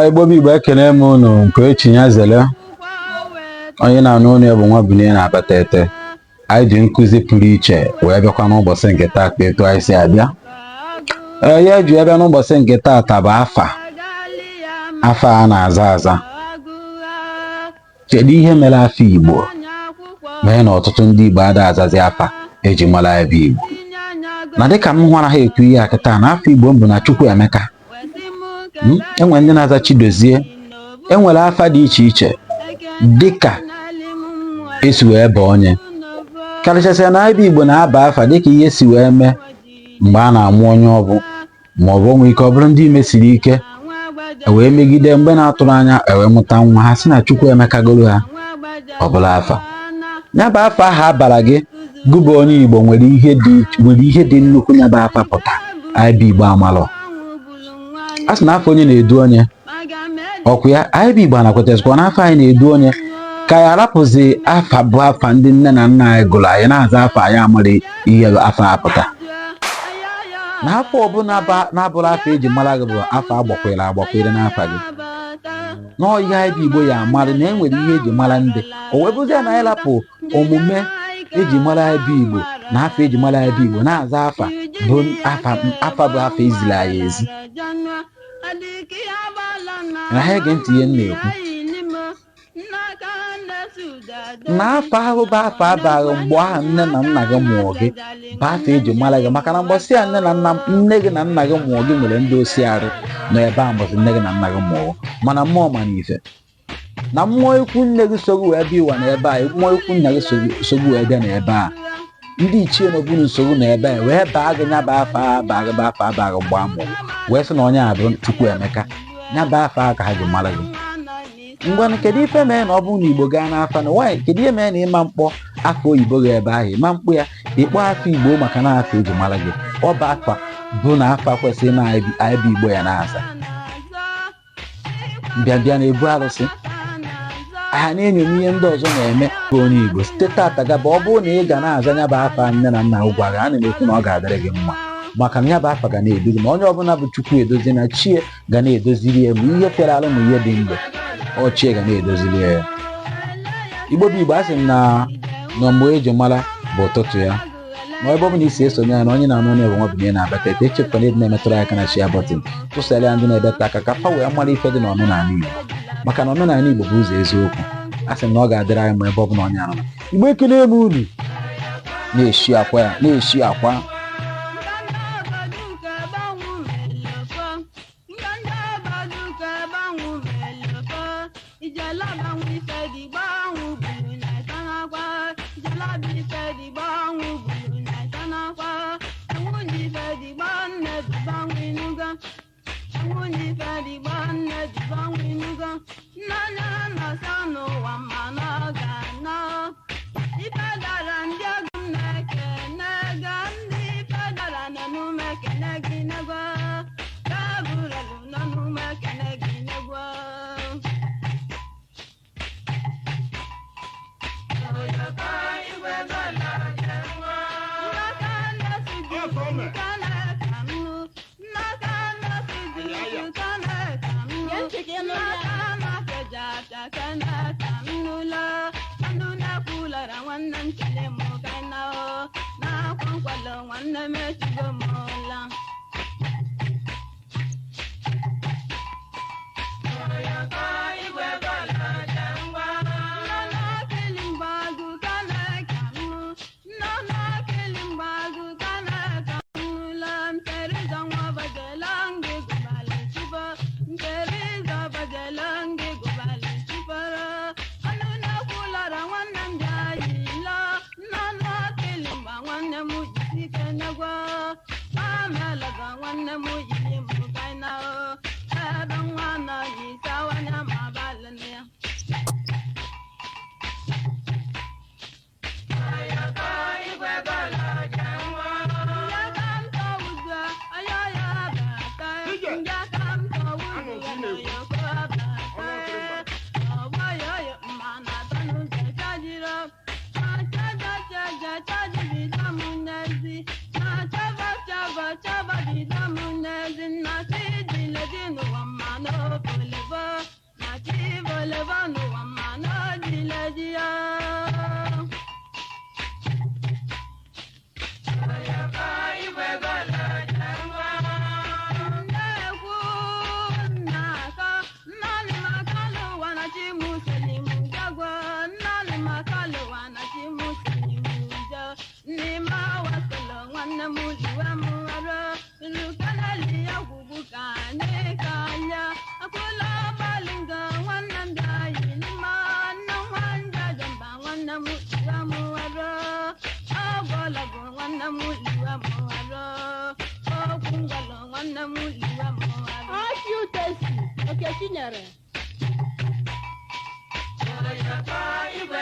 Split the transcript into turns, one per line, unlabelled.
Igbo bụ Igbo, ekene m unu nke echi ya zele. Onye na-anụ unu bụ nwa Bunie na-abata ete. Anyị ji nkụzi pụrụ iche wee bịakwa n'ụbọchị nke taata. Etu anyị si abịa, ee, ya eji abịa n'ụbọchị nke taata bụ afa afa a na-aza aza. Kedu ihe mere afa Igbo mee na ọtụtụ ndị Igbo ada azazi afa eji mara ya bụ Igbo? Na dịka m hụra ha ekwu ihe a kịta na afa Igbo m bụ na Chukwuemeka. Enwere ndị na-aza Chidozie, enwere afa dị iche iche dịka esi wee baa onye, karịchasịa na ebe Igbo na-aba afa dịka ihe si wee mee mgbe a na-amụ onye. Ọbụ ma ọ bụ onwe ike ọ bụrụ ndị ime siri ike wee megide mgbe na-atụrụ anya ewee mụta nwa, ha si na Chukwuemeka goro ha. Ọ bụla afa ya bụ afa ahụ abara gị gụbụ onye Igbo nwere ihe dị nnukwu. Ya bụ afa pụta anyị bụ Igbo amalọ. A sị na afọ onye na-edu onye ọkụ ya. Anyị bụ Igbo anakwetazikwa na afọ anyị na-edu onye, ka anyị arapụzi afa bụ afa ndị nne na nna anyị gụrụ anyị, na-aza afa anyị amara ihe afa apụta. Na afọ ọbụla na-abụrụ afa eji mara gị bụ afa agbakwere agbakwere n'afa gị nọọ. Ihe anyị bụ Igbo ya amara na e nwere ihe eji mara ndị o wee bụzie na anyị rapụ omume eji mara anyị bụ Igbo na afa eji mara anyị bụ Igbo, na-aza afa bụ afa, afa bụ afa eziri anyị ezi. Na ha ege ntị ihe m na-ekwu, na afa ahụ bụ afa abaghị mgbe ahụ nne na nna gị mụọ gị bụ afa eji mara gị, maka na mgbọsị ya nne na nna, nne gị na nna gị mụọ gị, nwere ndị osi arụ nọ ebe a mbọsị nne gị na nna gị mụọ. Mana mmụọ mana ife na mmụọ ikwu nne gị sogbu wee bịa ụwa n'ebe a, mmụọ ikwu nna gị sogbu wee bịa n'ebe a, ndị ichie n'obunu nsogbu n'ebe a wee baa gị nya bụ afa a baa gị bụ afa abaa gị mgbe a mụrụ, wee sị na onye a bụ Chukwuemeka. Nya bụ afa a ka ha ji mara gị. Ngwanụ, kedu ife mee na ọ bụrụ na Igbo gaa n'afa na nwaanyị, kedu ihe mee na ịma mkpọ afa oyibo gị ebe ahụ, ịma mkpụ ya, ịkpọ afa Igbo, maka na afa eji mara gị? Ọ bụ afa bụ na afa kwesịrị na anyị bụ Igbo ya na-aza. Mbịambịa na-ebu arụsị ha na-enyomi ihe ndị ọzọ na-eme bụ onye Igbo. Site tata gaba, ọ bụrụ na ị ga na-aza ya bụ afa nne na nna gwa gị, ana m ekwu na ọ ga-adịrị gị mma, maka na ya bụ afa ga na-edu gị. Ma onye ọbụla bụ Chukwu edozi na chie ga na-edoziri ya, ma ihe fịara arụ ma ihe dị ndụ ọchie ga na-edoziri ya. Igbo bụ Igbo, a sị m na na mgbe eji mara bụ ụtụtụ ya. Ma ebe ọ bụla isi esonye ya na onye na-anụ onye bụ nwa bụ na-abata ete, echefukwana ịdị na-emetụrụ aka na share button, tụsara ya ndị na-ebeta aka ka fa wee mara ife dị n'omenala Igbo, maka na omenala Igbo bụ ụzọ eziokwu. A sị m na ọ ga-adịrị anyị ma ebe ọ bụla onye anọ. Igbo, ekele m unu. Na-eshi akwa ya, na-eshi akwa.
Nwanne m, echigo m ụla. Nwanne m yiri m kaina ebe nwa nọ yi sawanya ma abalị ya. volebo na chi volebo n'ụwa ma na ojileji ya. Nnekwu nna-akọ nnalị maka n'ụwa na chi mụ selimu jagwo nnalị maka n'ụwa na chi mụ selimu jo n'ime awasolo nwanne m liwe m ọrụ nrukeleli ya gwugwu ka anyị ka anya akwụla gbalingo nwanne m bịa yilima nne nwa njajamba nwanne m liwe m ọrụ ọgwọlọgwụ nwanne m liwe m ọrụ okwu ngwalọ nwanne m liwe m ọrụ.
Achị Utesi, Okechinyere.
Igwe